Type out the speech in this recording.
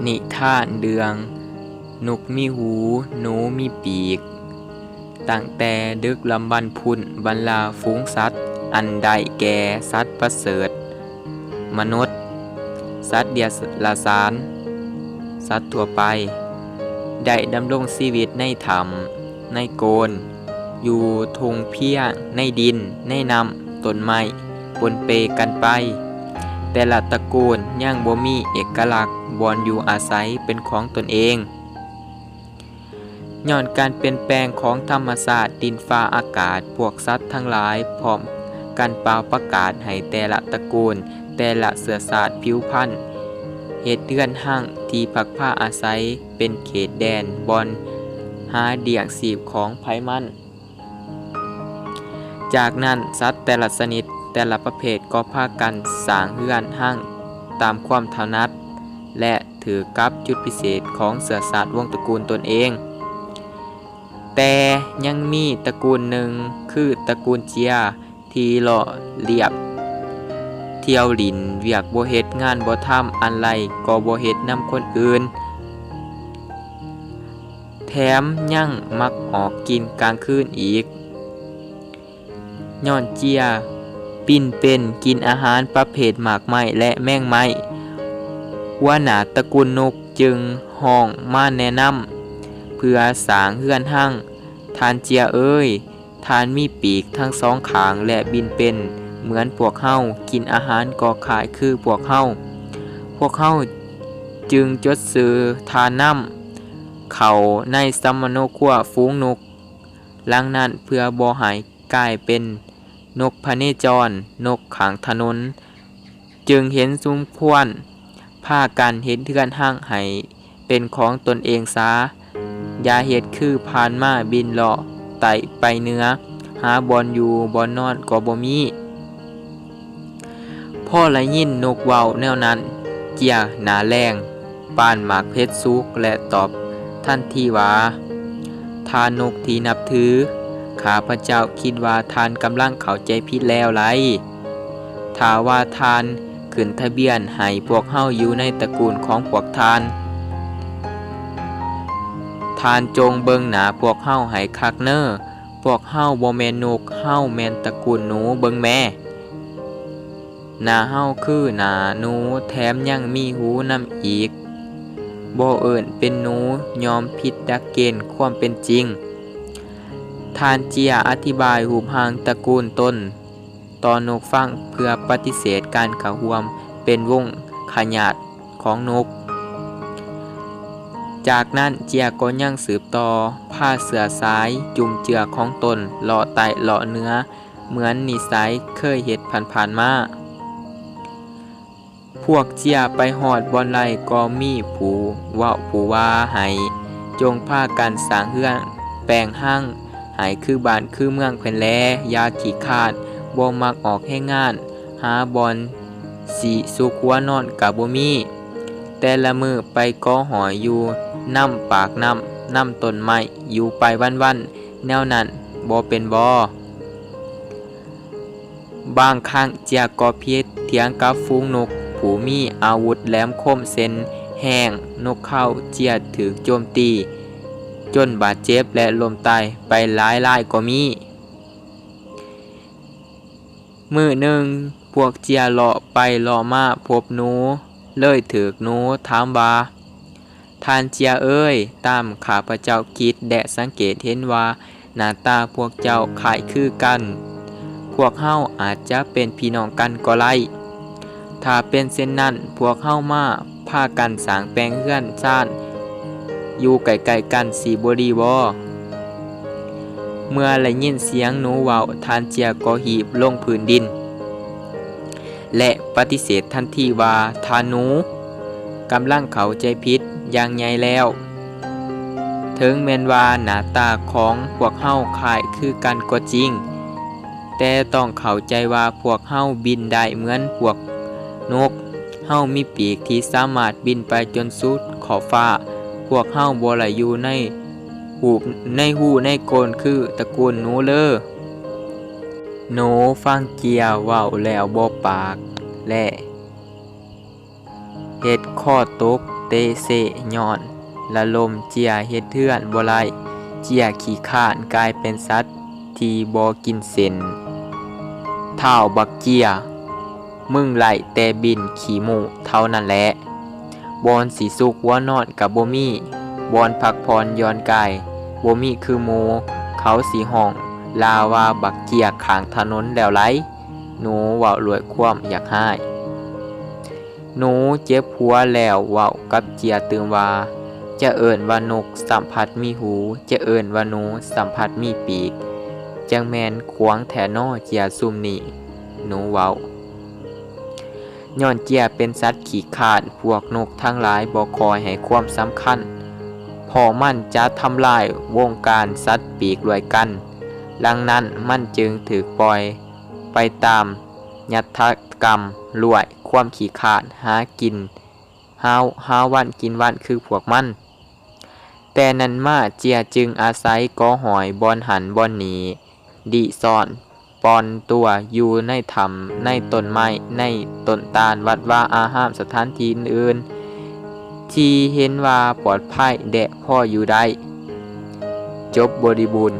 ນິທານເລື່ອງນົກມີຫູ ໜູມີປີກ. ຕັ້ງແຕ່ດຶກລຳບັນພຸ້ນ, ບັນດາຝູງສັດອັນໄດ້ແກ່ສັດປະເສີດ, ມະນຸດ, ສັດເດຍລະສານ, ສັດທົ່ວໄປ ໄດ້ດຳລົງຊີວິດໃນຖ້ຳ, ໃນໂກນ, ຢູ່ທົ່ງພຽງ, ໃນດິນ, ໃນນ້ຳ, ຕົ້ນໄມ້ປົນເປກັນໄປ. ແຕ່ລະຕະກູນຍັງບໍ່ມີເອກະລັກບ່ອນຢູ່ອາໄສເປັນຂອງຕົນເອງ. ຍ້ອນການປ່ຽນແປງຂອງທຳມະຊາດ, ດິນຟ້າອາກາດ, ພວກສັດທັງຫຼາຍພ້ອມກັນປ່າວປະກາດໃຫ້ແຕ່ລະຕະກູນ, ແຕ່ລະເຊື້ອຊາດ, ຜິວພັນ, ເຮັດເຮືອນຮັງທີ່ພັກພາອາໄສເປັນເຂດແດນບ່ອນຫາລ້ຽງຊີບຂອງໃຜມັນ. ຈາກນັ້ນ, ສັດແຕ່ລະຊະນິດ, ແຕ່ລະປະເພດກໍພາກັນສ້າງເຮືອນຮັງຕາມຄວາມຖະໜັດ ແລະ ຖືກກັບຈຸດພິເສດຂອງເຊື້ອຊາດວົງຕະກູນຕົນເອງ. ແຕ່ຍັງມີຕະກູນໜຶ່ງ ຄືຕະກູນເຈຍ ທີ່ເລາະລຽບທ່ຽວຫຼິ້ນ, ວຽກບໍ່ເຮັດ, ງານບໍ່ທຳ, ອັນໄລກໍບໍ່ເຮັດນຳຄົນອື່ນ, ແຖມຍັງມັກອອກກິນກາງຄືນອີກ. ຍ້ອນເຈຍປິ່ນເປັນກິນອາຫານປະເພດໝາກໄມ້ ແລະ ແມງໄມ້, ຫົວໜ້າຕະກູນນົກຈຶ່ງຮ້ອງມາແນະນຳເພື່ອສ້າງເຮືອນຮັງ. ທ່ານເຈຍເອີຍ, ທ່ານມີປີກທັງສອງຂ້າງ ແລະ ບິນເປັນເໝືອນພວກເຮົາ, ກິນອາຫານກໍຄ້າຍຄືພວກເຮົາ. ພວກເຮົາຈຶ່ງຈົດຊື່ທ່ານນຳເຂົ້າໃນສຳມະໂນຄົວຝູງນົກ. ຫຼັງນັ້ນ, ເພື່ອບໍ່ໃຫ້ກາຍເປັນນົກພະເນຈອນ, ນົກຂ້າງຖະໜົນ, ຈຶ່ງເຫັນສົມຄວນພາກັນເຮັດເຮືອນຮັງໃຫ້ເປັນຂອງຕົນເອງຊາ. ຢ່າເຮັດຄືຜ່ານມາ, ບິນເລາະໃຕ້ໄປເໜືອ, ຫາບ່ອນຢູ່ບ່ອນນອນກໍບໍ່ມີ. ພໍໄດ້ຍິນນົກເວົ້າແນວນັ້ນ, ເຈຍໜ້າແດງປານໝາກເຜັດສຸກ ແລະ ຕອບທັນທີວ່າ, ທ່ານນົກທີ່ນັບຖື, ຂ້າພະເຈົ້າຄິດວ່າທ່ານກຳລັງເຂົ້າໃຈຜິດແລ້ວໄລ. ຖ້າວ່າທ່ານຂຶ້ນທະບຽນໃຫ້ພວກເຮົາຢູ່ໃນຕະກູນຂອງພວກທ່ານ, ທ່ານຈົ່ງເບິ່ງໜ້າພວກເຮົາໃຫ້ຄັກເນີ. ພວກເຮົາບໍ່ແມ່ນນົກ, ເຮົາແມ່ນຕະກູນໜູ, ເບິ່ງແມ້. ໜ້າເຮົາຄືໜ້າໜູ, ແຖມຍັງມີຫູນຳອີກ. ບໍ່ເອີ້ນເປັນໜູ, ຍອມຜິດຫຼັກເກນຄວາມເປັນຈິງ. ທ່ານເຈຍອະທິບາຍຮູບຮ່າງຕະກູນຕົນຕໍ່ນົກຟັງ ເພື່ອປະຕິເສດການເຂົ້າຮ່ວມເປັນວົງຂະຍາດຂອງນົກ. ຈາກນັ້ນເຈຍກໍຍັງສືບຕໍ່ພາເຊື້ອສາຍຈຸ້ມເຈືອຂອງຕົນເລາະໃຕ້ເລາະເໜືອ ເໝືອນນິໄສເຄີຍເຮັດຜ່ານໆມາ. ພວກເຈຍໄປຮອດບ່ອນໃດກໍມີຜູ້ເວົ້າຜູ້ວ່າໃຫ້ຈົ່ງພາກັນສ້າງເຮືອນແປງຮັງໃຫ້ຄືບ້ານຄືເມືອງເພິ່ນແລ, ຢ່າຂີ້ຄ້ານ, ບໍ່ມັກອອກແຮງງານ, ຫາບ່ອນຊິຊຸກຫົວນອນກະບໍ່ມີ. ແຕ່ລະມື້ໄປເກາະຫອຍຢູ່ນຳປາກນ້ຳ, ນຳຕົ້ນໄມ້, ຢູ່ໄປວັນໆແນວນັ້ນບໍ່ເປັນບໍ? ບາງຄັ້ງເຈຍກໍຜິດຖຽງກັບຝູງນົກຜູ້ມີອາວຸດແຫຼມຄົມເຊັ່ນແຮ້ງນົກເຄົ້າ, ເຈຍຖືກໂຈມຕີຈົນບາດເຈັບ ແລະ ລົ້ມຕາຍໄປຫຼາຍລາຍກໍມີ. ມື້ໜຶ່ງ, ພວກເຈຍເລາະໄປເລາະມາພົບໜູ, ເລີຍຖືກໜູຖາມວ່າ, ທ່ານເຈຍເອີຍ, ຕາມຂ້າພະເຈົ້າຄິດ ແລະ ສັງເກດເຫັນວ່າ ໜ້າຕາພວກເຈົ້າຄ້າຍຄືກັນ, ພວກເຮົາອາດຈະເປັນພີ່ນ້ອງກັນກໍໄດ້. ຖ້າເປັນເຊັ່ນນັ້ນ, ພວກເຮົາມາພາກັນສ້າງແປງເຮືອນຊານຢູ່ໃກ້ໆກັນຊິບໍ່ດີບໍ? ເມື່ອໄດ້ຍິນສຽງໜູເວົ້າ, ທ່ານເຈຍກໍຮີບລົງພື້ນດິນ ແລະ ປະຕິເສດທັນທີວ່າ, ທ່ານໜູກຳລັງເຂົ້າໃຈຜິດຢ່າງໃຫຍ່ແລ້ວ. ເຖິງແມ່ນວ່າໜ້າຕາຂອງພວກເຮົາຄ້າຍຄືກັນກໍຈິງ, ແຕ່ຕ້ອງເຂົ້າໃຈວ່າພວກເຮົາບິນໄດ້ເໝືອນພວກນົກ. ເຮົາມີປີກທີ່ສາມາດບິນໄປຈົນສຸດຂອບຟ້າ. ພວກເຮົາບໍ່ໄດ້ຢູ່ໃນຮູບ ໃນຮູໃນໂກນຄືຕະກູນໜູເລີ. ໜູຟັງເຈຍເວົ້າແລ້ວບົບປາກ ແລະ ເຮັດຂໍ້ຕົກເຕະເຊະຍ້ອນລະລົມເຈຍເຮັດເຮືອນບໍ່ໄດ້. ເຈຍຂີ້ຄ້ານກາຍເປັນສັດທີ່ບໍ່ກິນເສັ້ນ. ທ້າວບັກເຈຍ, ມຶງໄດ້ແຕ່ບິນຂີ້ມູກເທົ່ານັ້ນແຫຼະ. ບ່ອນຊິຊຸກຫົວນອນກະບໍ່ມີ, ບ່ອນພັກຜ່ອນຢ່ອນກາຍບໍ່ມີຄືໝູ່. ເຂົາຊິຮ້ອງລາວ່າບັກເຈຍຂ້າງຖະໜົນແລ້ວໄຫຼ. ໜູເວົ້າດ້ວຍຄວາມຢາກຮ້າຍ. ໜູເຈັບຫົວແລ້ວເວົ້າກັບເຈຍຕື່ມວ່າ, ຈະເອີ້ນວ່ານົກຊ້ຳພັດມີຫູ, ຈະເອີ້ນວ່າໜູຊ້ຳພັດມີປີກ. ຈັ່ງແມ່ນຂວາງແທ້ນໍເຈຍຊຸມນີ້, ໜູເວົ້າ. ຍ້ອນເຈຍເປັນສັດຂີ້ຄ້ານ, ພວກນົກທັງຫຼາຍບໍ່ຄ່ອຍໃຫ້ຄວາມສຳຄັນ, ເພາະມັນຈະທຳລາຍວົງການສັດປີກດ້ວຍກັນ. ດັ່ງນັ້ນມັນຈຶ່ງຖືກປ່ອຍໄປຕາມ ຍັດຖະກຳລວຍຄວາມຂີ້ຄ້ານ, ຫາກິນ ຫາ ຫາວັນກິນວັນຄືພວກມັນ. ແຕ່ນັ້ນມາເຈຍຈຶ່ງອາໄສກໍຫອຍບ່ອນຫັ້ນບ່ອນນີ້, ດິຊ້ອນປ່ອນຕົວຢູ່ໃນຖ້ຳ, ໃນຕົ້ນໄມ້, ໃນຕົ້ນຕານ, ວັດວາອາຮາມ, ສະຖານທີ່ອື່ນໆ ທີ່ເຫັນວ່າປອດໄພ ແລະ ພໍຢູ່ໄດ້. ຈົບບໍລິບູນ.